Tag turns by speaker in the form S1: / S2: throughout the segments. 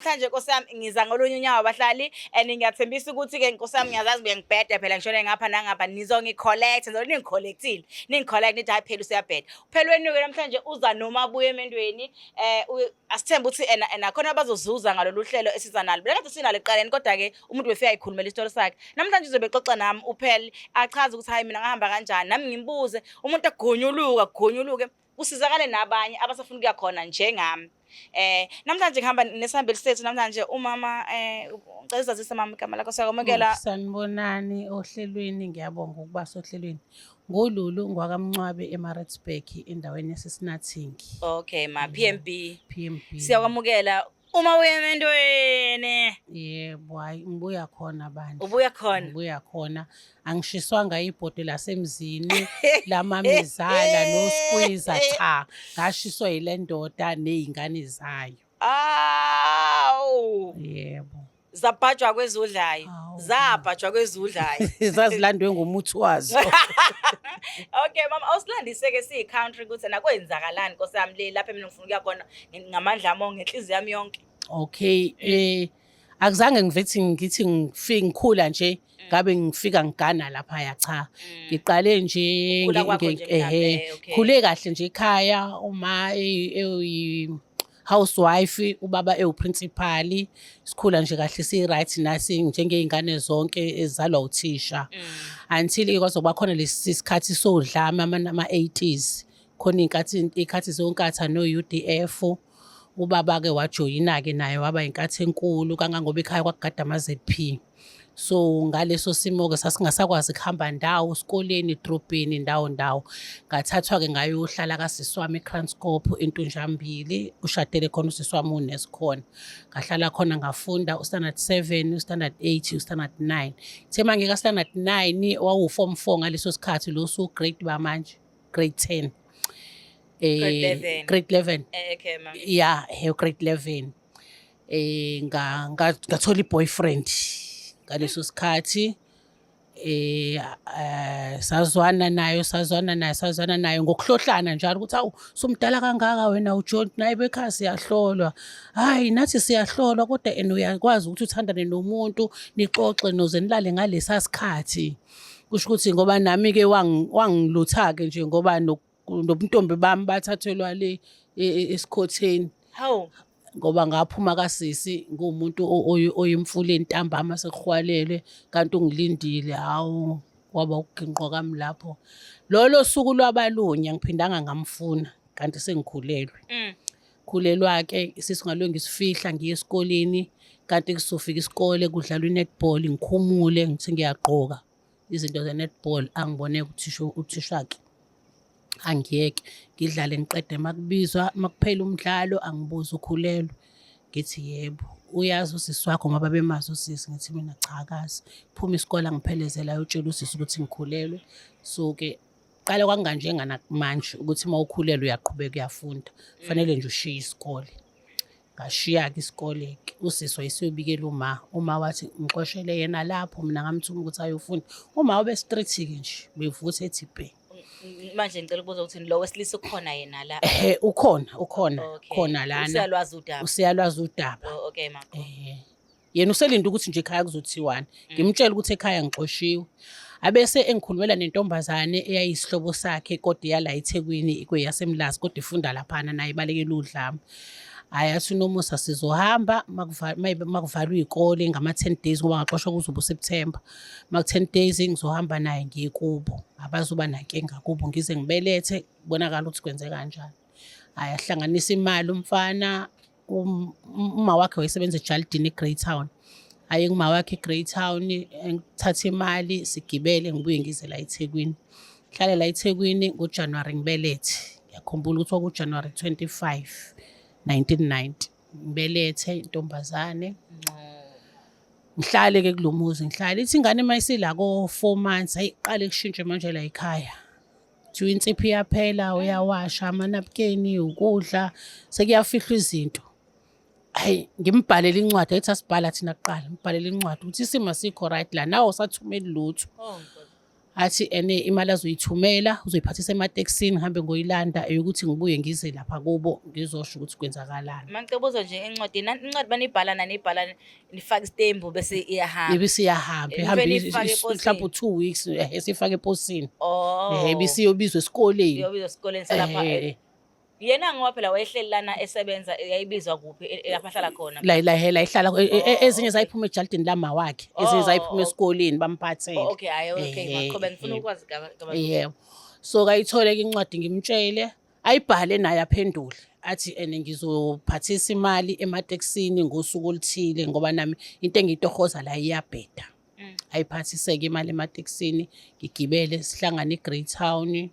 S1: Namhlanje, nkosi yami, ngiza ngolunye unyawo, abahlali, and ngiyathembisa ukuthi-ke, nkosi yami, ngiyazazi uyangibheda phela, ngishone ngapha nangapha, nizongi-collect, ngizobe ningi-collect-ile, ningi-collect, nithi hhayi phela useyabheda. Phela wenu-ke namhlanje uza noma abuye emendweni. Asithembe ukuthi ena ena khona abazozuza ngalolu hlelo esiza nalo. Bekade sinalo ekuqaleni, kodwa-ke umuntu befika ayikhulumela isitori sakhe. Namhlanje uzobe exoxa nami uPhel, achaze ukuthi hhayi, mina ngahamba kanjani, nami ngimbuze umuntu agonyuluka kugonyuluke, kusizakale nabanye abasafuna ukuya khona njengami. Namhlanje ngihamba nesihambeli sethu namhlanje, umama. Ngicela uzazise, mama, igama lakho, siyakwamukela.
S2: Sanibonani ohlelweni, ngiyabonga ukuba sohlelweni. NguLulu ngwakaMncwabe eMaritzburg, endaweni yaseSinathingi.
S1: Okay ma, PMB.
S2: PMB.
S1: Siyakwamukela uma uya emendweni.
S2: Yebo, hayi, ngibuya khona bandla.
S1: Ubuya khona.
S2: Ngibuya khona. Angishiswanga ibhodo lasemzini lamamezala noskwiza, cha. Ngashiswa yile ndoda nezingane zayo.
S1: Awu.
S2: Yebo.
S1: Zabhajwa kwezudlayo.
S2: Awu.
S1: Zabhajwa kwezudlayo.
S2: Zazilandwe ngomuthi wazo.
S1: Okay mama, awusilandise-ke siyi-country ukuthi nakwenzakalani, nkosi yami, le lapha mina ngifuna ukuya khona ngamandla ami onke, ngenhliziyo yami yonke.
S2: Okay, akuzange ngivethi ngithi ngifike ngikhula nje ngabe ngifika ngigana lapha ya, cha. Ngiqale nje
S1: Ukukhula kwakho nje mhlambe,
S2: ehe,
S1: okay.
S2: khule kahle nje ekhaya, uma eyi housewife, ubaba ewu-principal. Sikhula nje kahle, si-right nasi njengey'ngane zonke ezizalwa uthisha, until kwaze kuba khona lesi sikhathi sodlame, ama-80s khona, iy'nkathi zoNkatha no-UDF. Ubaba-ke wajoyina-ke naye, waba inkathi enkulu kangangoba ekhaya kwakugada ama-ZP. So ngaleso simo-ke sasingasakwazi kuhamba ndawo, esikoleni, edrobheni, ndawo ndawo. Ngathathwa-ke ngayohlala kasisi wami eKranskop, eNtunjambili, ushadele khona usisi wami, unesi khona. Ngahlala khona, ngafunda u-standard 7, u-standard 8, u-standard 9. Kuthe uma ngika standard 9, wawu-form 4 ngaleso sikhathi, lo su-grade bamanje grade 10.
S1: Grade 11.
S2: Grade 11.
S1: Okay ma'am.
S2: Yeah, he grade 11, ngathola i-boyfriend ngaleso sikhathi. Sazwana nayo, sazwana nayo, sazwana nayo ngokuhlohlana njalo ukuthi awu, sumdala kangaka wena uJohn, naye bekhaya siyahlolwa. Hayi, nathi siyahlolwa, kodwa and uyakwazi ukuthi uthandane nomuntu, nixoxe noze nilale ngalesa sikhathi. Kusho ukuthi ngoba nami-ke wangilutha-ke nje, ngoba nobuntombi bami bathathelwa le esikhotheni.
S1: Hawu.
S2: Ngoba ngaphuma kasisi nguwumuntu oyimfuleni ntambama sekuhwalele, kanti ungilindile. Hawu, kwaba ukuginqwa kwami lapho. Lolo suku lwabalunye, ngiphindanga ngamfuna, kanti sengikhulelwe. Khulelwa-ke isisu, ngaloku ngisifihla, ngiye esikoleni, kanti kusofika isikole kudlalwa i-netball, ngikhumule, ngithi ngiyagqoka izinto ze-netball, angibone uthisha, uthisha-ke angiyeke ngidlale ngiqede. Makubizwa, makuphela umdlalo, angibuze, "Ukhulelwe?" Ngithi, "Yebo." "Uyazi usisi wakho?" Ngoba bemazi usisi. Ngithi mina, "Cha, akazi." Phuma isikole, angiphelezela ayotshela usisi ukuthi ngikhulelwe. So-ke qala kwakunganjengana manje ukuthi uma ukhulelwe uyaqhubeka uyafunda, fanele nje ushiye isikole. Ngashiya-ke isikole-ke. Usisi wayeseyobikela uma, uma wathi ngixoshele yena lapho, mina ngamthuma ukuthi ayofunda. Uma ube-street-ke nje, bevutha ethi bhe.
S1: Manje ngicela ukubuza ukuthi lo wesilisa ukhona yena la?
S2: Ehe, ukhona, ukhona. Khona lana.
S1: Usiyalwazi udaba.
S2: Usiyalwazi udaba.
S1: Oh, okay ma.
S2: Yena uselinde ukuthi nje ekhaya kuzothiwani. Ngimtshela ukuthi ekhaya ngixoshiwe, abese engikhulumela nentombazane eyayisihlobo sakhe, kodwa yala eThekwini, kweyaseMlazi, kodwa ifunda laphana naye, ibalekela udlame. Hhayi, athi uNomusa sizohamba makuvalwa iy'kole ngama-10 days, ngoba ngaxoshwa kuzoba uSeptember. Maku-10 days ngizohamba naye ngiye kubo, abazoba nankinga kubo ngize ngibelethe, kubonakala ukuthi kwenze kanjani. Hhayi, ahlanganisa imali umfana. Uma wakhe wayesebenza ejalidini eGreytown. Aye kuma wakhe eGreytown, ngithathe imali, sigibele, ngibuye ngize la eThekwini. Ngihlale la eThekwini, ngoJanuary ngibelethe. Ngiyakhumbula ukuthi kwakuJanuary 25 1990 ngibelethe intombazane. Ngihlale ke kulo muzi, ngihlale, ithi ingane mayisila ko 4 months, ayiqale kushintshe manje la ekhaya. Kuthiwa insipho iyaphela, uyawasha amanabukeni, ukudla sekuyafihlwa izinto. Hayi, ngimbhalele incwadi, ayithi asibhala thina kuqala, ngibhalele incwadi ukuthi isimo asikho right la, nawe usathumeli lutho.
S1: Oh, Nkosi.
S2: Athi ene imali azoyithumela uzoyiphathisa ematekisini, ngihambe ngoyilanda, eyokuthi ngibuye ngize lapha kubo ngizosho ukuthi kwenzakalani.
S1: Mangicebuza nje encwadini, incwadi banibhala nanibhala nifake isitembu bese iyahamba.
S2: Ibese iyahamba,
S1: ihamba
S2: nifake eposini. Mhlawumbe u-2 weeks esifake eposini.
S1: Oh.
S2: Ibisiyobizwa esikoleni.
S1: Iyobizwa esikoleni salapha. Yena ngoba phela wayehleli lana esebenza, yayibizwa kuphi lapho ahlala khona?
S2: La la la ihlala ezinye zayiphuma ejalidini lama wakhe, ezinye zayiphuma esikoleni bamphathele.
S1: Oh, okay, hayi okay, maqhubeka, ngifuna ukwazi
S2: kabanzi. Yebo. So kayithole ke incwadi ngimtshele, ayibhale naye aphendule. Athi ene ngizophathisa imali ematekisini ngosuku oluthile ngoba nami into engiyitohoza la iyabheda. Ayiphathiseke imali ematekisini, ngigibele sihlangane eGreytown.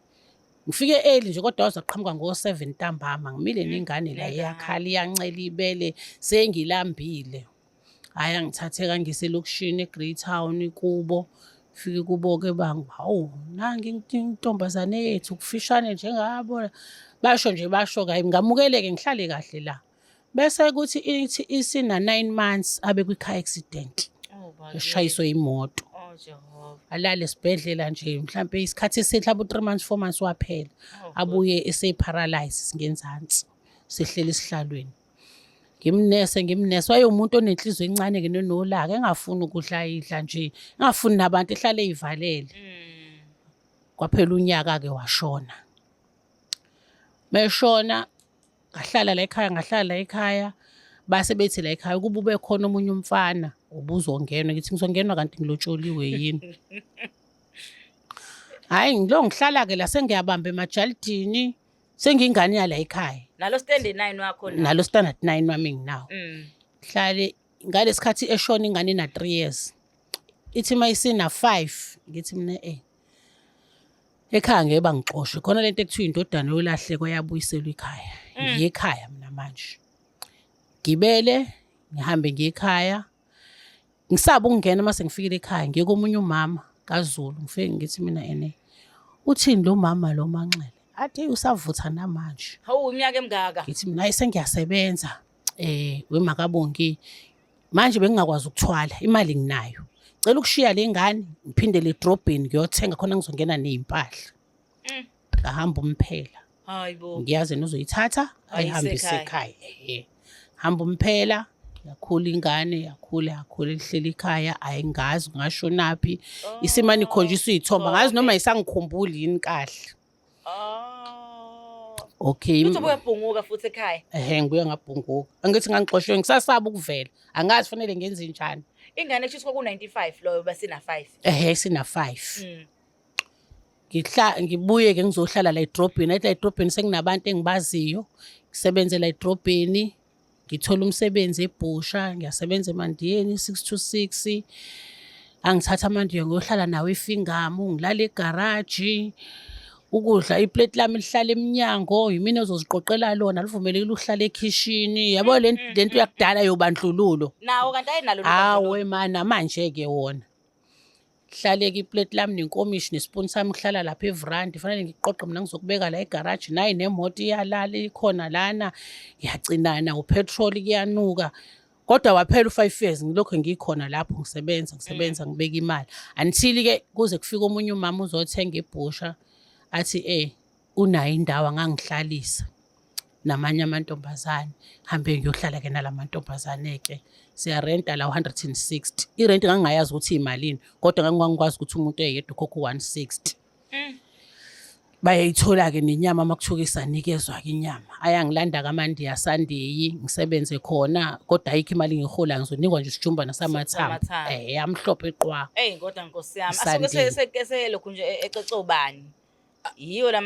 S2: Ngifike early nje kodwa waze waqhamuka ngo-7 ntambama, ngimile nengane la iyakhala iyancela ibele sengilambile. Hhayi angithathe kangise elokishini eGreytown kubo. Fike kubo-ke bangu, hawu nangi intombazane yethu kufishane njengabo. Basho nje basho-ke, hhayi ngamukeleke ngihlale kahle la. Bese kuthi ithi isina 9 months abe kwi-car accident. Eshayiswe imoto.
S1: Oh Jehova.
S2: Alale esibhedlela nje mhlampe isikhathi eside mhlampe u-3 months 4 months waphela. Abuye ese-paralyze ngenzansi. Sehleli esihlalweni. Ngimnese ngimnese, wayewumuntu onenhliziyo encane ke nonolaka, engafuni ukudla idla nje, engafuni nabantu, ehlale eyivalele. Kwaphela unyaka ke washona. Meshona ngahlala la ekhaya, ngahlala la ekhaya, base bethi la ekhaya ukuba ube khona omunye umfana ubuzongenwa. Ngithi ngizongenwa kanti ngilotsholiwe yini? Hhayi ngilo ngihlala-ke la sengiyabamba emajalidini, sengiyingane yala ekhaya.
S1: Nalo standard 9 wakho
S2: na? Nalo standard 9 wami nginawo. Hlale ngalesikhathi eshona ingane ina 3 years. Ithi mayisina 5 ngithi mina ekhaya ngeke bangixoshe khona lento ekuthiwa indodana yolahleko yabuyiselwa ekhaya. Ngiye ekhaya mina manje. Gibele ngihambe ngiye ekhaya. Ngisaba ukungena mase ngifikile ekhaya ngiye komunye umama kaZulu, ngifike ngithi mina ene uthini lo mama lo Manxele? Athi usavutha namanje.
S1: Hawu iminyaka emingaka.
S2: Ngithi mina hayi sengiyasebenza wemakabongi. Manje bengingakwazi ukuthwala, imali nginayo. Cela ukushiya le ngane ngiphindele edrobheni ngiyothenga khona ngizongena nezimpahla. Ngahamba umphela.
S1: Hayibo.
S2: Ngiyazi yena uzoyithatha ayihambise ekhaya. Hamba umphela, yakhula ingane, yakhula yakhula ihleli ekhaya, ayingazi ngashonaphi. Isimane ikhonjiswa iy'thombe, angazi noma isangikhumbuli yini kahle. Okay.
S1: Uthi uyabhunguka futhi ekhaya.
S2: Ehhe, ngibuye ngabhunguka. Angithi ngangixoshwe ngisasaba ukuvela. Angazi fanele ngenze njani.
S1: Ingane kusho kwaku 95 loyo basina 5.
S2: Ehhe, sina 5. Ngibuye ke ngizohlala la edrobheni. Athi la edrobheni sekunabantu engibaziyo. Ngisebenze la edrobheni. Ngithola umsebenzi eBhusha, ngiyasebenza eMandiyeni 6 to 6. Angithatha amandiya ngiyohlala nawo eFingamu, ngilala egaraji. Ukudla iplate lami lihlala eminyango, yimina ozoziqoqela lona, livumelekile ukuhlala ekhishini. Yabo le nto yakudala yobandlululo.
S1: Nawo kanti ayinalo.
S2: Hawe mana manje ke wona. Hlaleke iplate lami nenkomishi nesipuni sami kuhlala lapha evrandi, fanele ngiqoqe mina ngizokubeka la egaraji, nayi nemoto iyalala ikhona lana, ngiyacinana upetrol kuyanuka. Kodwa waphela u-5 years ngilokhu ngikhona lapho ngisebenza ngisebenza ngibeka imali. Until ke kuze kufike omunye umama uzothenga ibhusha athi unayo indawo angangihlalisa namanye amantombazane, hambe ngiyohlala ke nalamantombazane ke. Siyarenta la 160. Irent ngangingayazi ukuthi imalini, kodwa ngangikwazi ukuthi umuntu eyedwa ukhokha u-160. Bayayithola ke nenyama uma kuthiwa isanikezwa ke inyama. Ayangilanda kaMandiya Sunday ngisebenze khona, kodwa ayikho imali engiyihola, ngizonikwa nje isijumbana samathambo. Amhlophe qwa.
S1: Ey kodwa Nkosi yami, asuke selokhu nje ecece ubani. Yiyo la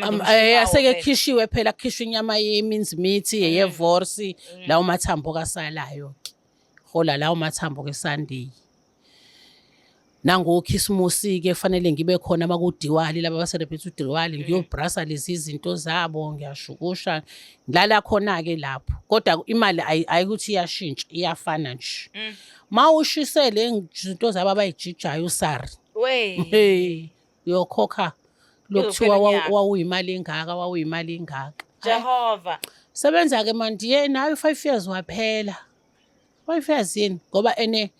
S2: Aseke khishiwe phela, kukhishwa inyama ye-mince meat, ye-wors, lawo mathambo kasalayo ke. Hola lawo mathambo ke Sunday. NangoKhisimusi ke fanele ngibe khona makuDiwali, laba abacelebrate uDiwali, ngiyobrasa lezi zinto zabo, ngiyashukusha. Ngilala khona ke lapho. Kodwa imali ayikuthi iyashintsha, iyafana nje. Mawushise le zinto zabo abayijijayo usari.
S1: Hey,
S2: uyokhokha lokuthiwa wawuyimali engaka, wawuyimali engaka.
S1: Jehova.
S2: Sebenza ke manje nayo 5 years waphela. 5 years yini ngoba ene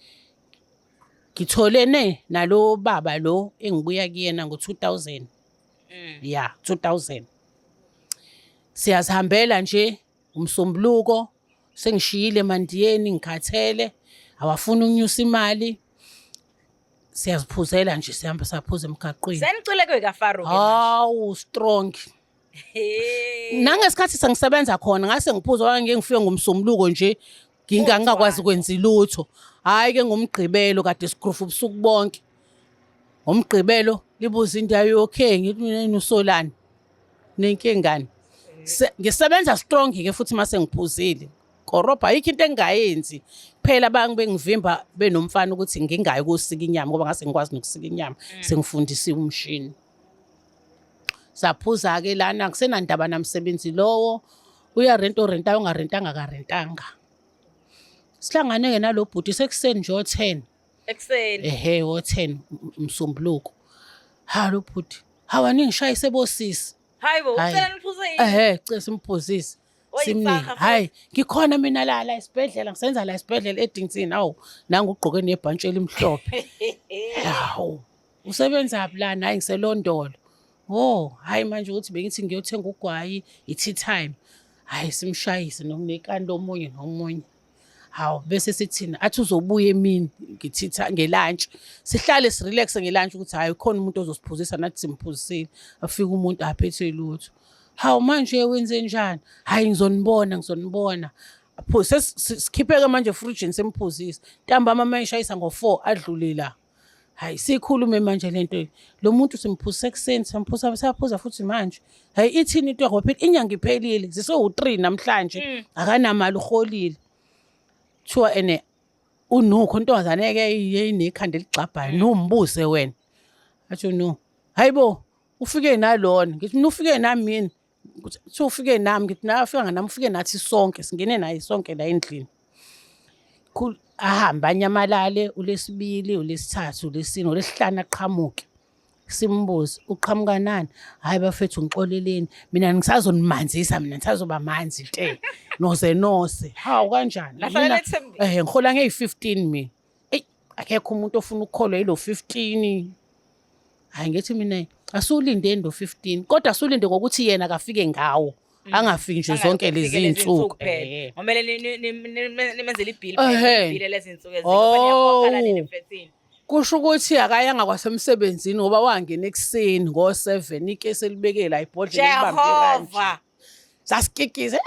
S2: Ngitholene nalo baba lo engibuya kuyena ngo-2000. Ya, 2000. Siyazihambela nje umsombuluko sengishiyile emandiyeni ngikhathele awafuni ukunyusa imali. Siyaziphuzela nje sihamba saphuza emgaqweni.
S1: Senicule kwekaFaro ke manje.
S2: Hawu strong.
S1: Hey.
S2: Nangesikhathi sengisebenza khona ngase ngiphuza ngoba ngike ngifike ngomsombuluko nje ngingakwazi kwenza ilutho. Hhayi ke ngomgqibelo kade sigrufa ubusuku bonke. Ngomgqibelo libuza into ayo okay ngithi mina yini usolani. Nenkingani. Ngisebenza strong ke futhi mase ngiphuzile. Korobha ayikho into engingayenzi. Phela bangi bengivimba benomfana ukuthi ngingayi kosika inyama ngoba ngase ngikwazi nokusika inyama. Sengifundisiwe umshini. Saphuza-ke lana kusenandaba namsebenzi lowo uyarenta orentayo ungarentanga akarentanga. Sihlangane-ke nalo bhuti sekuseni nje o-10.
S1: Ekuseni.
S2: Ehhe o-10 umsombuluko. Ha lo bhuti, hawa ningishayise bosisi.
S1: Hayi bo,
S2: Hhayi.
S1: ucela niphuze yini?
S2: Ehhe, cela simphuzise.
S1: Oyisakha
S2: Simnike. Hayi, ngikhona mina la la esibhedlela, ngisenza la esibhedlela eDington. Hawu, nangu ugqoke nebhantshi elimhlophe. Hawu. Usebenzaphi lana? Hayi ngiselondolo. Oh, hayi manje ukuthi bengithi ngiyothenga ugwayi, i-tea time. Hayi simshayise nokunekani lomunye nomunye. Hawu bese sithina athi uzobuya emini ngithitha ngelantshi. Sihlale sirelaxe ngelantshi ukuthi hayi khona umuntu ozosiphuzisa nathi simphuzisile. Afike umuntu aphethe lutho. Hawu manje wenze njani? Hayi ngizonibona ngizonibona. Phuze sikhipheke manje efrijini simphuzise. Ntambama mayishayisa ngo-4 adlule la. Hayi sikhulume manje lento lo muntu simphuzisa ekuseni samphuza saphuza futhi manje. Hayi ithini into yakho phela inyanga iphelile zisewu-3 namhlanje akanamali uholile. Kuthiwa ene unukho intombazane ke inekhanda eligxabhayo nombuze wena. Athi no. Hayibo ufike nalona ngithi mina ufike nami yini? Kuthiwa ufike nami ngithi nawe afika nami ufike nathi sonke singene naye sonke la endlini. Ahambe anyamalale ulesibili, ulesithathu, ulesine, ulesihlanu aqhamuke. Simbuze uqhamuka nani? Hhayi bafethu ngixoleleni mina ngisazonimanzisa mina ngisazoba manzi te noze nose. Hawu kanjani?
S1: Lahlala
S2: Mina
S1: lethembile.
S2: ngihola ngeyi-15 mina. Eyi akekho umuntu ofuna ukukholwa yilo 15. Hayi ngithi mina asiwulindeni lo 15 kodwa asiwulinde ngokuthi yena akafike ngawo. Angafiki nje zonke lezi zinsuku.
S1: kuphela. Ngomele nimenzele ibhili
S2: Ehhe.
S1: phela, ibhili lezi nsuku ezinye. Niyakhokhela nini
S2: Oh.
S1: emfethini.
S2: Kusho ukuthi akayanga kwasemsebenzini ngoba wangena ekuseni ngo-7 ikesi elibeke la ibhodlela elibambe kanje.
S1: Jehova.
S2: Sasikikiza.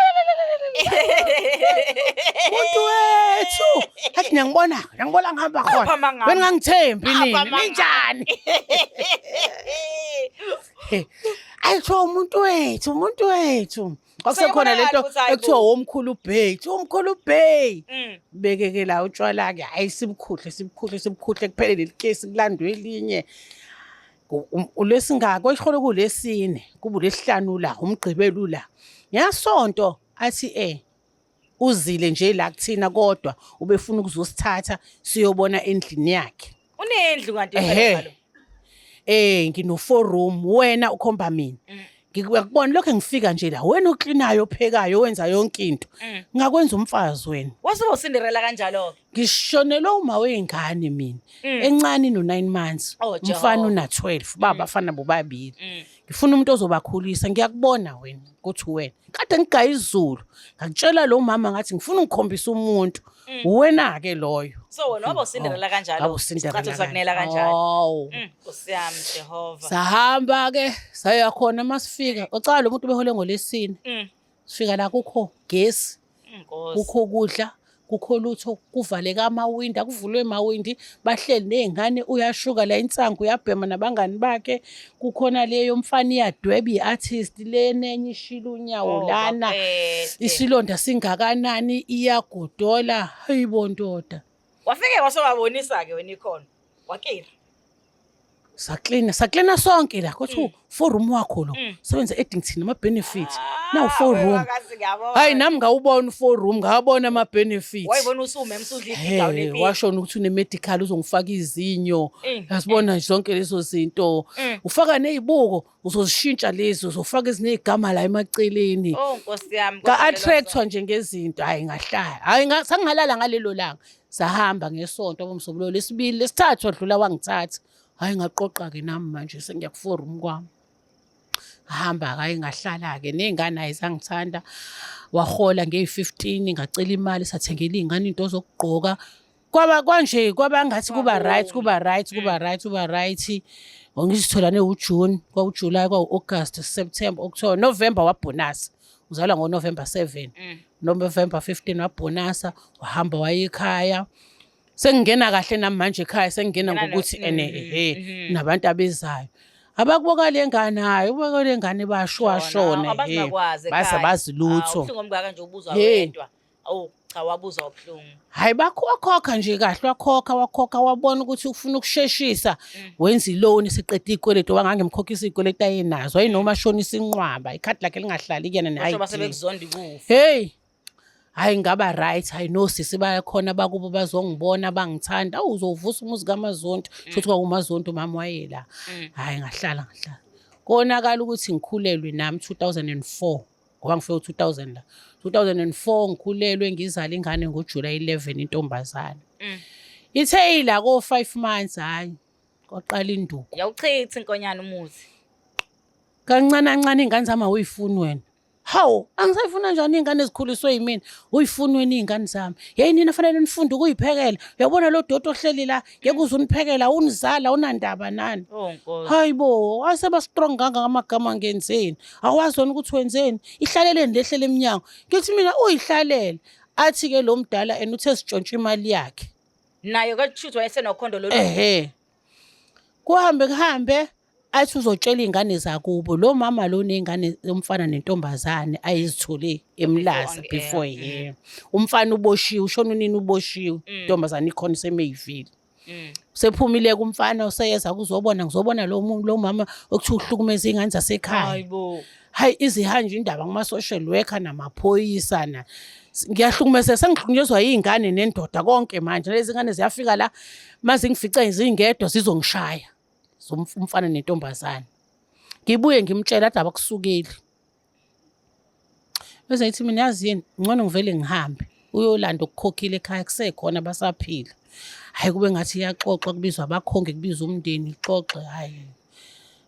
S2: Muntu wethu. Athi niyangibona, niyangibona ngihamba khona.
S1: Apha mangami.
S2: Beningangithembi
S1: Apha
S2: nini?
S1: mangami.
S2: Ninjani? Ayithiwa umuntu wethu, umuntu wethu. Kwakusekhona lento
S1: Seyabonakala ukuthi hayi bo.
S2: ekuthiwa womkhulu Bay, kuthiwa umkhulu Bay. Bekeke la utshwala ke, hayi sibukhuhle, sibukhuhle, sibukhuhle kuphele leli kesi kulandwe elinye. Ulesingaka kweholo kulesine, kuba ulesihlanu la, umgqibelo la. Ngesonto athi uzile nje la kuthina kodwa ubefuna ukuzosithatha siyobona endlini yakhe.
S1: Unendlu kanti
S2: Ehhe.
S1: phela lo.
S2: Ngino 4 room wena ukhomba mina. Ngikubona lokho ngifika nje la wena oklinayo ophekayo wenza yonke into. Ngakwenza umfazi wena.
S1: Wasuba uCinderella kanjalo ke.
S2: Ngishonelwe uma wengane mina. Encane no 9 months.
S1: Oh,
S2: Umfana
S1: Jehova.
S2: una 12 baba afana bobabili. Ngifuna umuntu ozobakhulisa ngiyakubona wena ukuthi wena. Kade ngigaya izulu. Ngakutshela lo mama ngathi ngifuna ungikhombisa umuntu. Wena ke loyo.
S1: So wena waba uCinderella kanjalo.
S2: Waba uCinderella
S1: Isicathulo sakunela kanjalo.
S2: Hawu.
S1: Nkosi yami Jehova.
S2: Sahamba ke saya khona masifika. Ucala lo muntu behole ngolesine. Sifika la kukho gesi,
S1: Nkosi.
S2: kukho ukudla, kukho lutho, kuvaleka amawindi, akuvulwe amawindi, bahleli nezingane uyashuka la insangu uyabhema nabangani bakhe. Kukhona leyo mfana iyadweba i-artist lena enye ishila unyawo
S1: Oh,
S2: lana.
S1: baphethe.
S2: Isilonda singakanani iyagodola. Hayibo ndoda.
S1: Wafike wasowabonisa ke wena ikhono. Wakira.
S2: Saklina, saklina sonke la. Kuthiwa 4 room wakho lo. Sebenza Eddington ama benefits. Now 4 room. Hayi nami ngawubona u4 room, ngawabona ama benefits.
S1: Wayibona usume emsudla igawuni
S2: Hey,
S1: empini.
S2: washona ukuthi une-medical uzongifaka izinyo. Yasibona nje zonke lezo zinto. Ufaka nezibuko uzozishintsha lezi, uzofaka ezinegama la emaceleni.
S1: Oh Nkosi yami.
S2: Ka-attractwa nje ngezinto, hayi ngahlala. Hayi sangalala ngalelo langa. Sahamba ngesonto abomsobulo lesibili lesithathu wadlula wangithatha. Hhayi ngaqoqa-ke nami manje sengiyakuforum kwami. Ngahamba hhayi ngahlala-ke ney'ngane hhayi zangithanda. Wahola ngeyi-15 ngacela imali sathengela iy'ngane iy'nto zokugqoka. Kwaba kwanje kwaba ngathi kuba right kuba right kuba right kuba right. Ngisitholane uJune, kwawu-July, kwawu-August, September, October, November wabhonasa. Uzalwa ngoNovember 7. November 15 wabhonasa, wahamba waya ekhaya. Sengingena kahle nami manje ekhaya sengingena ngokuthi ene ehe nabantu abezayo. Abakuboka le ngane hayi, uboka le ngane basho washona
S1: ehe.
S2: Baze bazi lutho.
S1: Ubuhlungu omngaka nje ubuzwa wedwa. Awu cha wabuzwa ubuhlungu.
S2: Hayi bakho wakhokha nje kahle wakhokha wakhokha wabona ukuthi ufuna ukusheshisa wenza iloan seqeda izikweletu wangangimkhokhisa izikweletu ayenazo wayenoma shonisa inqwaba ikhadi lakhe lingahlali kuyena
S1: ne
S2: ID.
S1: Basho sebekuzonda ikufa.
S2: Hey hayi ngaba right hayi no sisi bayakhona bakubo bazongibona bangithanda awu uzovusa umuzi kaMazonto shuthi kwakuMazonto umama wayela hayi ngahlala ngahlala konakala ukuthi ngikhulelwe nami 2004 ngoba ngifike u-2000 la 2004 ngikhulelwe ngizala ingane ngoJuly 11 intombazane ithe ila ko 5 months hayi kwaqala induku
S1: Yawuchitha inkonyane umuzi.
S2: kancane kancane ingane zami awuyifuni wena hawu angisayifuna njani iy'ngane ezikhuliswe yimina uyifuni wena iy'ngane zami yeyi nina fanele nifunde ukuyiphekela uyabona lo doti ohleli la ngeke uze uniphekela awunizala awunandaba nani
S1: Oh Nkosi.
S2: hayi bo aseba strong kangaka amagama ngenzeni awazi wena ukuthi wenzeni ihlaleleni lehlele emnyango ngithi mina uyihlalele athi-ke lo mdala and uthe sitshontshe imali yakhe
S1: Naye kwakushuthi wayesenokhondo lolu.
S2: ehe kuhambe kuhambe athi uzotshela iy'ngane zakubo lo mama lo ney'ngane umfana nentombazane ayizithole eMlaza
S1: Before
S2: before
S1: yeah.
S2: yeah umfana uboshiwe ushona unini uboshiwe intombazane ikhona isemeyivile Sephumile kumfana useyeza kuzobona ngizobona lo muntu lo mama okuthiwa uhlukumeza iy'ngane zasekhaya.
S1: Hayibo.
S2: Hayi izihanje indaba kuma-social worker namaphoyisa na ngiyahlukumezeka sengihlukunyezwa yiy'ngane nendoda konke manje lezi ngane ziyafika la mazingifice zingedwa zizongishaya umfana nentombazane. Ngibuye ngimtshela athi abakusukeli. Bese ngithi mina yazi yini ngcono ngivele ngihambe uyolanda okukhokhile ekhaya kusekhona basaphila. Hhayi kube ngathi iyaxoxa kubizwa abakhongi kubizwa umndeni ixoxe hhayi.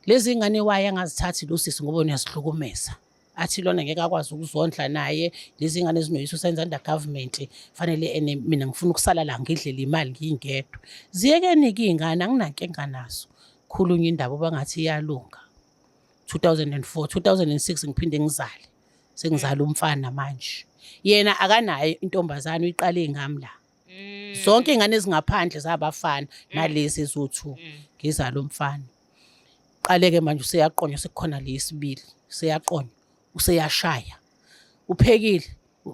S2: Lezi ngane waye angazithathi lo sisi ngoba uyazihlukumeza. Athi lona ngeke akwazi ukuzondla naye lezi ngane zinoyise usenza under government fanele ene mina ngifuna ukusala la ngidlele imali ngingedwa. Ziyekeni-ke iy'ngane anginankinga nazo. Khulunywa indaba obangathi iyalunga. 2004 2006 ngiphinde ngizale sengizala umfana manje yena akanayo intombazane uyiqale ngami la zonke ingane ezingaphandle zabafana nalezi eziwu-2 ngizala umfana qaleke manje useyaqonywa sekukhona le yesibili useyaqonywa useyashaya uphekile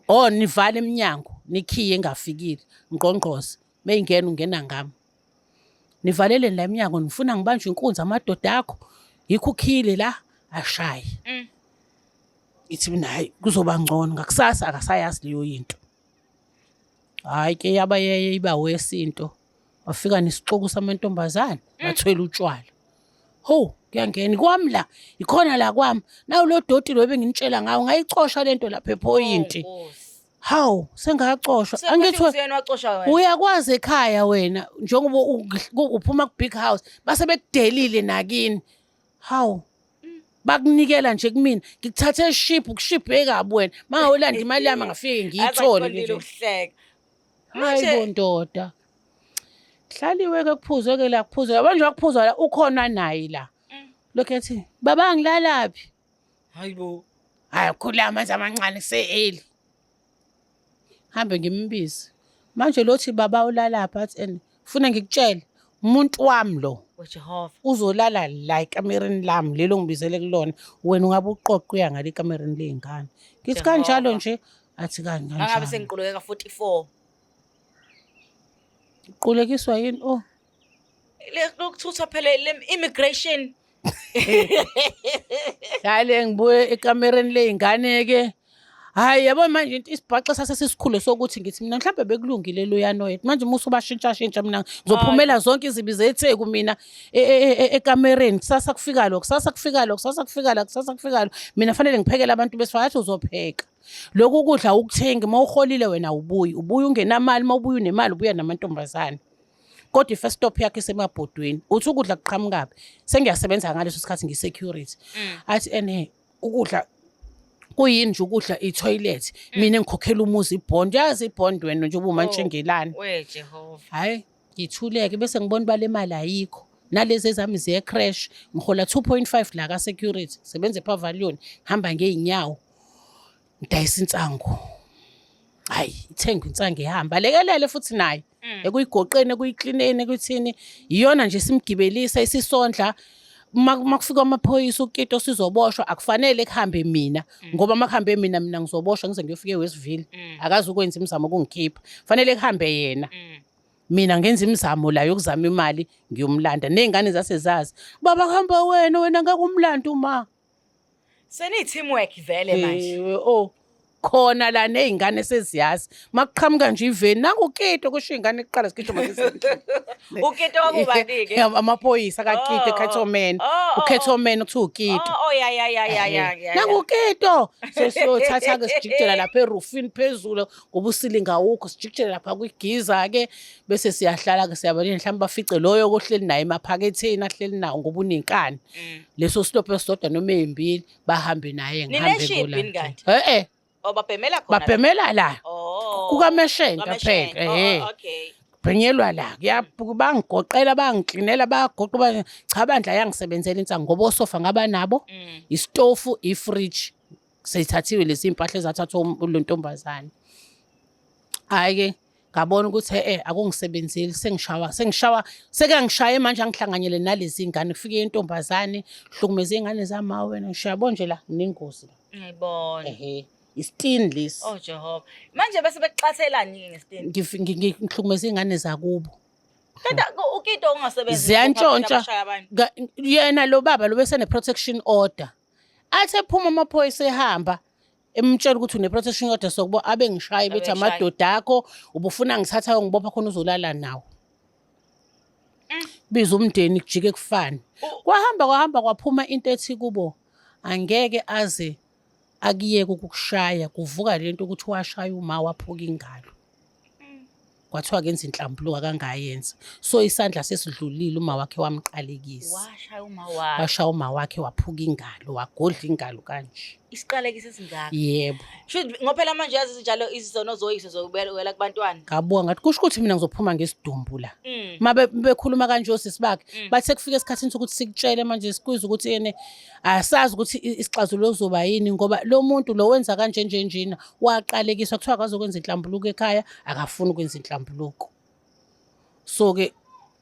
S2: oh nivale iminyango nikhiye engafikile ngqongqoze meyingena ungena ngami nivaleleni la eminyango nifuna ngibanjwe inkunzi amadoda akho yikho ukhile la ashaye ithi mina hayi kuzoba ngcono ngakusasa akasayazi leyo yinto hayi ke yaba yeye iba wesinto wafika nesixuku samantombazane bathwele utshwala ho kuyangena kwami la ikhona la kwami nawu lo doti lo ebenginitshela ngawo ngayicosha lento lapha ephoyinti
S1: Oh, Nkosi.
S2: hawu sengacoshwa angithi
S1: Angithi wacosha wena.
S2: uyakwazi ekhaya wena njengoba uphuma ku-big house base bekudelile nakini hawu bakunikela nje kumina ngikuthathe eshiphu kushibhe kabi wena mangawulanda imali yami ngafike ngiyithole
S1: Asaxolile
S2: nje
S1: ukuhleka.
S2: hayi bo ndoda kuhlaliwe-ke kuphuzwe-ke la kuphuzwe yabo nje wakuphuzwa la ukhona naye la lokhu ethi baba ngilalaphi
S1: Hayibo.
S2: Hayi khula amanzi amancane se-early. Hambe ngimbize. Manje lothi baba ulalaphi athi and funa ngikutshele umuntu wami lo
S1: WeJehova.
S2: uzolala la ekamereni lami lelo ngibizele kulona wena ungabe uqoqa uya ngale ekamereni ley'ngane. Ngithi kanjalo
S1: Jehova.
S2: nje athi
S1: Angabe
S2: kanjalo.
S1: sengiquleke ka-44.
S2: Qulekiswa yini? Oh
S1: Le lokuthutha phela le immigration.
S2: Hayi le ngibuye ekamereni ley'ngane-ke. Hhayi yabo manje into isibhaxo sase sisikhulu sokuthi ngithi mina mhlawumbe bekulungile loyana oyedwa. Manje uma usubashintshashintsha mina ngizophumela zonke izibi zetheku mina ekamereni. Kusasa kufika lo, kusasa kufika lo, kusasa kufika la, kusasa kufika lo. Mina fanele ngiphekele abantu besifazane athi uzopheka. Lokhu kudla awukuthengi, uma uholile wena awubuyi, ubuya ungenamali, uma ubuya unemali ubuya namantombazane. Kodwa i-first stop yakho isemabhodweni. Uthi ukudla kuqhamukaphi? Sengiyasebenza ngaleso sikhathi ngi-security. Athi ene ukudla kuyini nje ukudla i-toilet. Mina ngikhokhela umuzi i-bond. Yazi i-bond wena nje ubumantshengelane.
S1: We Jehova.
S2: Hhayi ngithuleke bese ngibona uba le mali ayikho. Nalezi ezami ziye creche ngihola 2.5 la ka-security sebenza epavilion ngihamba ngey'nyawo ngidayisa insangu. Hayi ithengwe insangu ihamba alekelele futhi naye ekuyigoqeni ekuyiklineni ekuthini iyona nje simgibelisa isisondla. Uma kufika amaphoyisa ukito sizoboshwa akufanele kuhambe mina ngoba uma kuhambe mina mina ngizoboshwa ngize ngiyofika eWestville. Akazi ukwenza imizamo ukungikhipha, fanele kuhambe yena. Mina ngenza imizamo la yokuzama imali ngiyomlanda ney'ngane zasezazi baba kuhamba wena wena ngeke umlande uma
S1: Seniyi-teamwork vele manje.
S2: Ewe, oh khona la ney'ngane seziyazi makuqhamuka nje iveni nangukito kusho iy'ngane kuqala sigijima sisendlini.
S1: Ukito wakubani-ke?
S2: Amaphoyisa kakito
S1: Oh,
S2: ekhethomeni
S1: oh, oh,
S2: ukhethomeni kuthiwa ukito.
S1: Oh, oh, ya ya ya ya ya ya.
S2: Nangukito sesiyothatha-ke sijikijela lapha erufini phezulu ngoba usilinga awukho, sijikijela lapha kwigiza-ke bese siyahlala-ke siyabalini mhlawumbe bafice loyo kohleli naye emaphaketheni ahleli nawo ngoba unenkani. Leso stop esisodwa noma ey'mbili bahambe naye ngihambe
S1: Nineshibhi yini kanti?
S2: E-e.
S1: Oh, babhemela khona la?
S2: Babhemela la.
S1: Oh.
S2: Kukameshenta
S1: Kukameshenta.
S2: phela,
S1: Oh,
S2: ehhe.
S1: okay.
S2: Bhenyelwa la, bangigoqela, bangiklinela, bayagoqa, cha bandla yangisebenzela insangu ngoba osofa ngaba nabo, isitofu, ifridge. Seyithathiwe lezi iy'mpahla ezathathwa lo ntombazane. Hhayi-ke ngabona ukuthi e-e akungisebenzeli sengishawa sengishawa sekuyangishaya manje angihlanganyele nalezi ngane kufike intombazane hlukumeze iy'ngane zami hawu wena ngisho yabo nje la nginengozi la.
S1: Ngiyayibona.
S2: Ehhe isitini lesi.
S1: Oh Jehova. Manje bese bekuxathelani-ke ngesitini?
S2: Ngihlukumeze iy'ngane zakubo.
S1: Kodwa ukito ungasebenzi.
S2: Ziyantshontsha.
S1: Abashaya abantu.
S2: Yena lo baba lo besene protection order. Athi ephuma amaphoyisa ehamba emtshela ukuthi une-protection order sokubo abe ngishaye bethi
S1: Abe ngishaye.
S2: amadoda akho ubufuna ngithatha ngibopha khona uzolala nawo. Biza umndeni kujike kufane. Kwahamba kwahamba kwaphuma into ethi kubo angeke aze akuyeke ukukushaya kuvuka lento ukuthi washaya uma waphuka ingalo. Kwathiwa kenza inhlambuluko akangayenza. So isandla sesidlulile uma wakhe wamqalekisa.
S1: Washaya uma wakhe.
S2: Washaya uma wakhe waphuka ingalo, wagodla ingalo kanje.
S1: Isiqalekiso esingaka.
S2: Yebo.
S1: Shuthi ngoba phela manje yazi izinjalo izono zoyise zobuyela kubantwana.
S2: Ngabuka ngathi kusho ukuthi mina ngizophuma ngesidumbu la. Uma bekhuluma kanje osisi bakhe, bathe kufika esikhathini sokuthi sikutshele manje sikuzwe ukuthi yena asazi ukuthi isixazululo kuzoba yini ngoba lo muntu lo wenza kanje nje njena waqalekiswa kuthiwa akazokwenza inhlambuluko ekhaya akafuni ukwenza inhlambuluko. So ke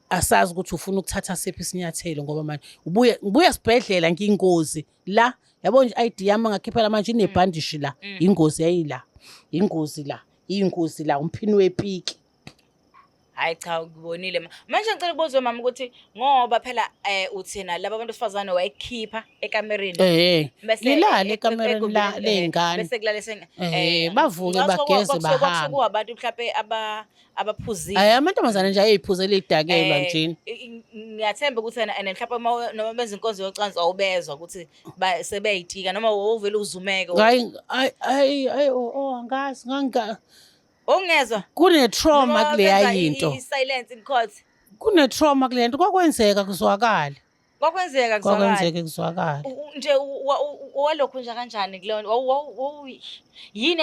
S2: asazi ukuthi ufuna ukuthatha siphi isinyathelo ngoba manje ubuye ngibuya esibhedlela ngingozi la yabo nje ID yami ngakhiphela manje inebhandishi la ingozi yayila ingozi la ingozi la umphini wepiki.
S1: Hayi cha ukubonile manje ngicela ukubuza mama ukuthi ngoba phela uthina laba bantu besifazane wayekhipha ekamereni. Bese
S2: Ngilale ekamereni la ley'ngane.
S1: Bese kulale
S2: Bavuke bageze bahambe.
S1: Kuwabantu mhlawumbe abaphuzile.
S2: Hayi amantombazane nje ayeyiphuzela idakelwa nje.
S1: Ngiyathemba ukuthi and mhlawumbe noma benza inkonzo yocansi awubezwa ukuthi sebeyitika noma wovele uzumeke.
S2: Hayi hayi hayi oh angazi nganga
S1: Ungezwa?
S2: Kune-trauma
S1: Noma
S2: kuleya
S1: benza
S2: yinto.
S1: I-silence in court.
S2: Kune-trauma kule nto. Kwakwenzeka kuzwakala.
S1: Kwakwenzeka kuzwakala.
S2: Kwakwenzeka kuzwakala.
S1: Nje walokhu nje kanjani kuleyo nto? Yini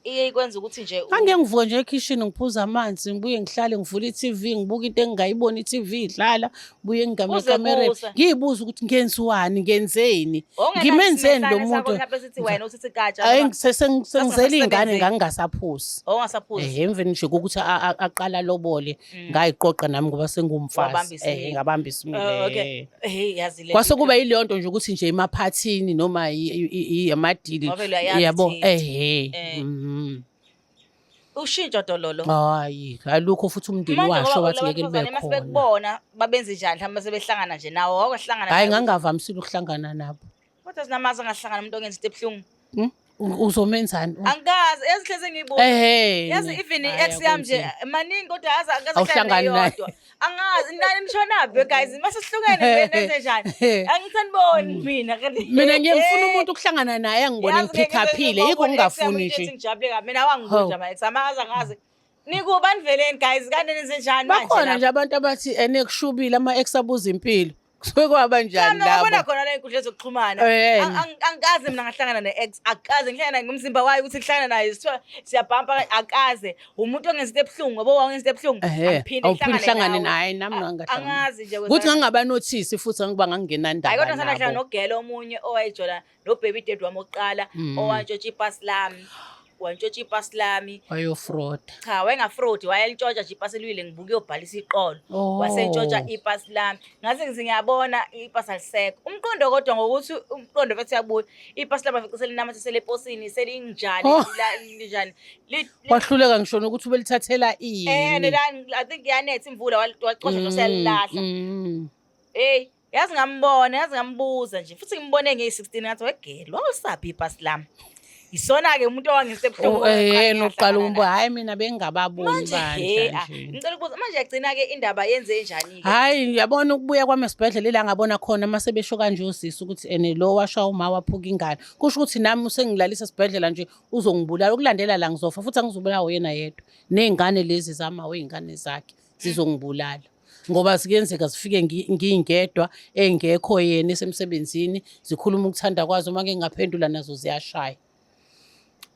S1: eyayikwenza ukuthi nje
S2: Angeke ngivuke nje ekhishini ngiphuze amanzi, ngibuye ngihlale ngivule i-TV, ngibuke into engingayiboni i-TV idlala, ngibuye ngingame
S1: Kuze
S2: ekamereni.
S1: kuse.
S2: Ngiyibuze ukuthi ngenziwani, ngenzeni?
S1: Wawungenaso
S2: Ngimenzeni lo
S1: isimesane sakho
S2: muntu?
S1: mhlawumbe sithi wena usithi gatsha
S2: Hayi,
S1: noma
S2: sengizele iy'ngane
S1: Sasingazisebenzeli.
S2: ngangingasaphuzi.
S1: Wawungasaphuzi.
S2: Emveni nje kokuthi aqala lobole, ngayiqoqa nami ngoba sengumfazi.
S1: Wabamba isimilo.
S2: Ngabamba isimilo.
S1: Oh, okay. Hey, yazi le
S2: Kwase
S1: nto.
S2: kuba yileyo nto nje ukuthi nje emaphathini noma amadili.
S1: Ngoba uyayazi
S2: Yabo,
S1: ithinte. Ushintsho dololo.
S2: Hayi, alukho futhi umndeni
S1: Manje
S2: washo
S1: ngoba
S2: wathi
S1: laba
S2: ngeke libe
S1: besifazane mase
S2: khona.
S1: bekubona babenze njani mhlawumbe sebehlangana nje nawo wakwahhlangana
S2: Hayi,
S1: nawe.
S2: ngangingavamisile ukuhlangana nabo.
S1: Kodwa sinamazi angahlangana umuntu ongenza into ebuhlungu.
S2: Uzomenzani?
S1: Angikaze, yazi hleze ngiyibuka. Yazi even
S2: Hhayi,
S1: i-ex yami nje
S2: akunzima.
S1: maningi kodwa yazi angikaze
S2: Awuhlangani
S1: ngihlangane
S2: naye.
S1: neyodwa. Angazi nani nishonaphi guys, mase sihlukene nenze njani? Angisaniboni mina.
S2: Mina ngiye ngifuna umuntu ukuhlangana naye angibone
S1: Yazi ngeke
S2: ngiphikhaphile,
S1: ngize
S2: yikho
S1: ngibone ex yami
S2: ngingafuni
S1: into ethi
S2: nje.
S1: ngijabule kabi. Mina wangibuza ama ex amazi angazi. Nikuba niveleni guys, kanti nenze njani manje
S2: Bakhona
S1: lapha?
S2: nje abantu abathi ene kushubile ama-ex abuza impilo. Kusuke kwaba njani
S1: Mina ngabona
S2: labo?
S1: khona la ey'nkundleni zokuxhumana.
S2: Eh.
S1: Angikaze mina ngahlangana ne-ex, akaze ngihlangana naye ngomzimba wayo ukuthi ngihlangana naye sithiwa siyabhampa, akaze. Umuntu ongenza into ebuhlungu ngoba wangenza into ebuhlungu,
S2: Ehhe,
S1: angiphinde
S2: awuphinde
S1: ngihlangane
S2: uhlangane
S1: nawe.
S2: naye nami ngangahlangana.
S1: Angazi nje
S2: Kuthi
S1: kwenzakala.
S2: ngangabanothisi futhi ngiba
S1: Hayi
S2: ngangingenandaba
S1: kodwa ngisahlangana
S2: nabo.
S1: nogela omunye owayejola no-baby daddy wami wokuqala owantshontsha ipasi lami. Wantshontsha ipasi lami.
S2: Wayofroda.
S1: Cha, wayengafrodi, wayelintshontsha nje ipasi liwile ngibuka uyobhalisa iqolo.
S2: Oh.
S1: Wasentshontsha ipasi lami. Ngase ngithi ngiyabona ipasi alisekho. Umqondo kodwa ngokuthi umqondo mfethu uyabuya. Ipasi lami afice selinamathisele eposini, selinjani,
S2: Oh.
S1: linjani.
S2: Wahluleka ngisho nokuthi ubelithathela
S1: Eh,
S2: ini.
S1: I think yanetha imvula wacosha nje selilahla. Hey, yazi ngambona, yazi ngambuza nje. Futhi ngimbone ngeyi-16 ngathi wegelo, wawusaphi ipasi lami? Isona-ke umuntu owangisebuhlungu.
S2: Oh, eh, nokuqala umbuzo, hhayi mina bengingababoni
S1: Manje he,
S2: bandla
S1: ah,
S2: nje.
S1: ngicela ukubuza manje yagcina-ke indaba yenze njani-ke?
S2: Hhayi, yabona ukubuya kwami esibhedlela ila ngabona khona uma sebesho kanje osisi ukuthi ene lo washaya uma waphuka ingane. Kusho ukuthi nami usengilalisa esibhedlela nje uzongibulala. Ukulandela la ngizofa futhi angizubulawa uyena yedwa. Ney'ngane lezi zama wey'ngane zakhe zizongibulala. Ngoba zikuyenzeka zifike ngingedwa engekho yena esemsebenzini zikhuluma ukuthanda kwazo uma ngingaphendula nazo ziyashaya.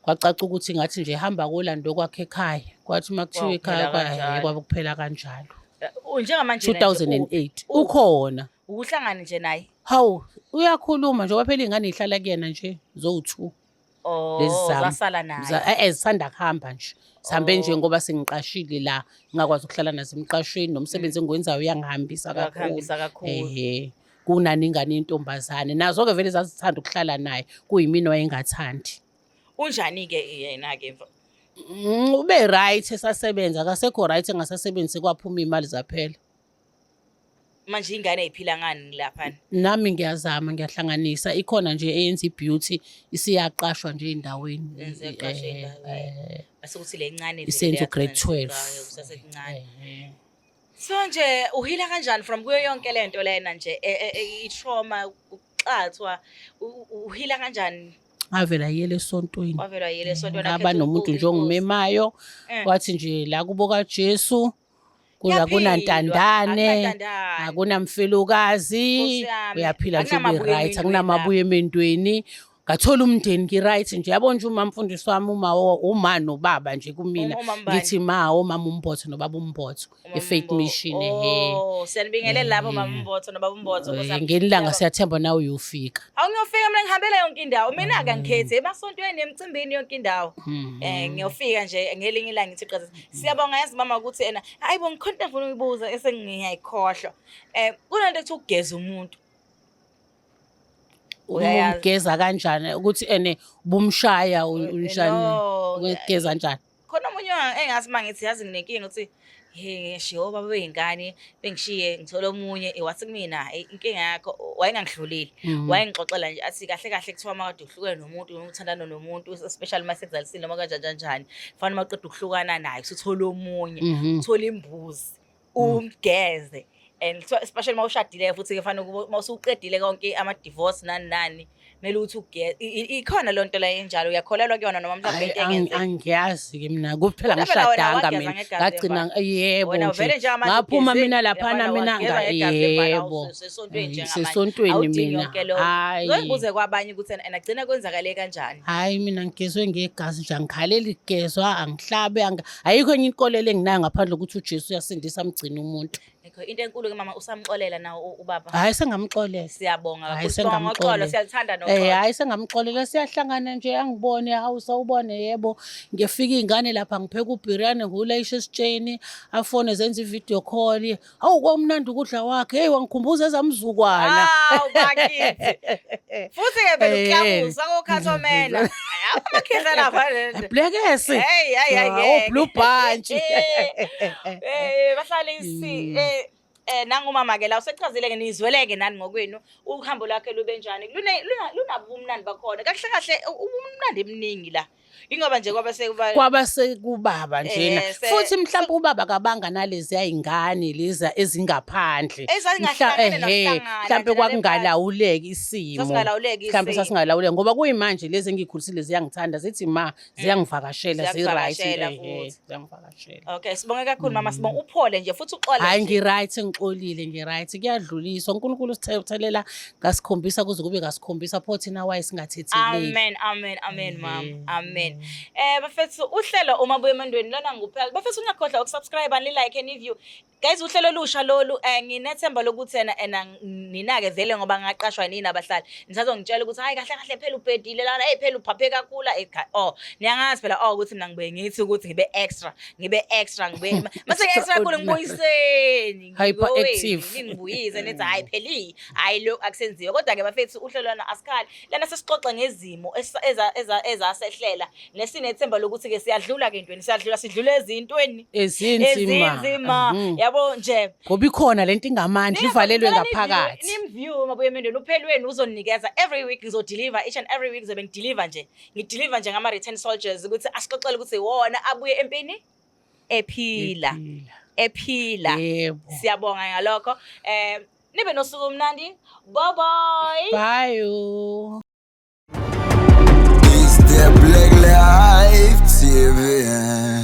S2: Kwacaca ukuthi ngathi nje hamba kolanda okwakhe ekhaya. Kwathi uma kuthiwa ekhaya
S1: Kwakuphela kanjalo.
S2: kwabe kuphela kanjalo.
S1: Njengamanje nje
S2: 2008 ukhona.
S1: Ukuhlangana nje naye.
S2: Hawu, uyakhuluma njengoba phela iy'ngane y'hlala kuyena nje zowu-two.
S1: Oh,
S2: Lezi zami.
S1: zasala naye.
S2: Zisanda kuhamba nje. Sihambe nje
S1: Oh.
S2: ngoba sengiqashile la, ngingakwazi ukuhlala nazo emqashweni nomsebenzi engiwenzayo uyangihambisa kakhulu.
S1: Uyakuhambisa kakhulu.
S2: Ehhe. Kunani ingane yentombazane. Nazo-ke vele zazithanda ukuhlala naye, kuyimina owayengathandi.
S1: Unjani-ke yena-ke mfo?
S2: Ube right esasebenza, akasekho right engasasebenzi sekwaphuma iy'mali zaphela.
S1: Manje ingane iphila ngani laphana?
S2: Nami ngiyazama ngiyahlanganisa, ikhona nje eyenza i-beauty isiyaqashwa nje ey'ndaweni.
S1: Yenza iyaqashwa ey'ndaweni. Bese kuthi le ncane vele
S2: Isenza u-grade
S1: leyagcina
S2: 12.
S1: Kusasencane.
S2: Eh.
S1: So nje uhila kanjani from kuyo yonke lento lena nje i-trauma, ukuxathwa, uhila kanjani?
S2: Ngavela yiyela esontweni.
S1: Wavela yiyela esontweni,
S2: Ngaba
S1: wakhetha
S2: nomuntu nje ongimemayo, wathi nje la kubo kaJesu kuza
S1: Kuyaphilwa,
S2: kunantandane,
S1: akunantandane.
S2: akunamfelokazi,
S1: Nkosi yami,
S2: uyaphila nje ube
S1: akunamabuya
S2: right,
S1: emendweni
S2: akunamabuya emendweni. Ngathola umndeni ngi-right nje, yabo nje uma mfundisi wami uma nobaba nje kumina.
S1: Uma mbani?
S2: Ngithi ma omama uMbotho nobaba uMbotho,
S1: Umama
S2: e-Faith Mission, ehhe.
S1: Oh, siyanibingelela lapho mama uMbotho nobaba uMbotho. Nkosi yami.
S2: Ngelinye ilanga siyathemba nawe uyofika.
S1: Awu ngiyofika mina ngihambela yonke indawo. Mina-ke angikhethi emasontweni, emcimbini yonke indawo. Ngiyofika nje ngelinye ilanga ngithi qhaza. Siyabonga yazi mama ukuthi ena hayibo ngikhona into engifuna ukuyibuza esengiyayikhohlwa. Kunento ethi ukugeza umuntu. Uyayazi.
S2: Umgeza kanjani ukuthi ene bumshaya unjani?
S1: No.
S2: Ukugeza kanjani?
S1: Khona omunye engathi mangithi yazi nginenkinga ukuthi hey ngishiye obaba beyingane bengishiye ngithola omunye wathi kumina inkinga yakho wayengangidlulile. Wayengixoxela nje athi kahle kahle kuthiwa uma kade uhlukene nomuntu noma uthandana nomuntu especially uma sekuzalisile noma kanjani kanjani kufanele uma uqeda ukuhlukana naye usuthola omunye, uthola imbuzi umgeze. And kuthiwa especially uma ushadile futhi ke fanele ukuba uma usuqedile konke ama divorce nani nani kumele ukuthi ugeze. Ikhona loo nto la enjalo, uyakholelwa kuyona noma mhlawumbe into engenzeka?
S2: Angiyazi ke mina, kuphela
S1: Kodwa phela wena
S2: ngishadanga
S1: wageza
S2: mina.
S1: ngegazi
S2: Ngagcina
S1: lemvana.
S2: yebo
S1: Wena
S2: nje.
S1: vele njengamanje
S2: Ngaphuma
S1: ugeze
S2: mina laphana
S1: lemvana,
S2: mina
S1: wageza ngegazi lemvana,
S2: yebo.
S1: usesontweni njengamanje.
S2: Ngisesontweni
S1: Awudingi
S2: mina.
S1: yonke leyo.
S2: Hhayi.
S1: Ngizoyibuze kwabanye ukuthi ena agcina kwenzakale kanjani.
S2: Hhayi mina ngigezwe ngegazi nje, angikhaleli kugezwa, angihlabe, ayikho enye inkolelo enginayo ngaphandle kokuthi uJesu uyasindisa amgcine umuntu.
S1: Yikho into enkulu ke mama, usamxolela na ubaba?
S2: Hhayi sengamxolela.
S1: Siyabonga
S2: Hhayi,
S1: kakhulu. Sibonga ngoxolo,
S2: sengamxolela.
S1: siyaluthanda noxolo.
S2: Hhayi sengamxolela, siyahlangana nje angibone, hawu sawubone yebo. Ngifika iy'ngane lapha ngipheka ubhiryani ngiwulayisha esitsheni, afone zenze i-video call. Hawu kwamnandi ukudla wakhe, hey wangikhumbuza ezamzukwana.
S1: Hawu bakithi. Futhi ke phela ukuklabuza kokhathomela. Amakhehla lapha le.
S2: Blekesi.
S1: Hey hey hey.
S2: Oh blue bunch.
S1: Bahlale isi nangumama ke la usechazile ke nizweleke nani ngokwenu uhambo lwakhe lube njani. Lunabo ubumnandi bakhona. Kahle kahle ubumnandi eminingi la. Ingoba nje kwaba sekuba
S2: Kwaba sekubaba njena.
S1: Eh,
S2: Futhi mhlawumbe ubaba kabanga nalezi ayingane leza ezingaphandle.
S1: Ezazingahlangene nokuhlangana
S2: Mhlambe
S1: nje nale
S2: kwakungalawuleki isimo.
S1: Sasingalawuleki
S2: Mhlambe
S1: isimo.
S2: sasingalawuleki ngoba kuyimanje lezi engiyikhulisile ziyangithanda, zithi ma, ziyangivakashela, zi-right.
S1: Ziyakuvakashela futhi.
S2: Ziyangivakashela.
S1: Okay, sibonge kakhulu mama, sibonge, uphole nje futhi uxole
S2: Hhayi,
S1: nje.
S2: ngi-right, ngixolile, ngi-right. Kuyadluliswa, uNkulunkulu usithethelela kasikhombisa kuze kube kasikhombisa, pho thina waye singathetheleli?
S1: Amen, amen, amen mama. Amen. Bafethu, uhlelo Umabuya Emendweni lona nguphela. Bafethu, ungakhohlwa ukusubscribe, ni like and view. Guys, uhlelo olusha lolu, nginethemba lokuthi ena ninake vele ngoba ngaqashwa nini abahlali. Nisazongitshela ukuthi hayi, kahle kahle phela ubhedile lana, hey phela uphaphe kakhulu. Oh, niyangazi phela, oh, ukuthi mina ngibuye ngithi ukuthi ngibe extra, ngibe extra, ngibe mase extra kakhulu, ngibuyiseni.
S2: Hyperactive.
S1: Ningibuyise nithi hayi pheli, hayi lo akusenziwe. Kodwa ke bafethu, uhlelo lana asikhali. Lana sesixoxa ngezimo ezasehlela nesinethemba lokuthi ke siyadlula ke entweni, siyadlula, sidlula ezintweni
S2: ezinzima.
S1: Ezinzima. Yabo nje.
S2: Ngoba ikhona lento ingamandla, ivalelwe ngaphakathi.
S1: Nimview Mabuye Emendweni, uphelweni uzonikeza every week, ngizodeliver each and every week, ngizobe ngideliver nje, ngideliver nje ngama-return soldiers ukuthi asixoxele ukuthi wona abuye empini ephila.
S2: Ephila.
S1: Ephila.
S2: Yebo.
S1: Siyabonga ngalokho, nibe nosuku omnandi, bye bye.
S2: Bye.
S3: It's the Black Life TV.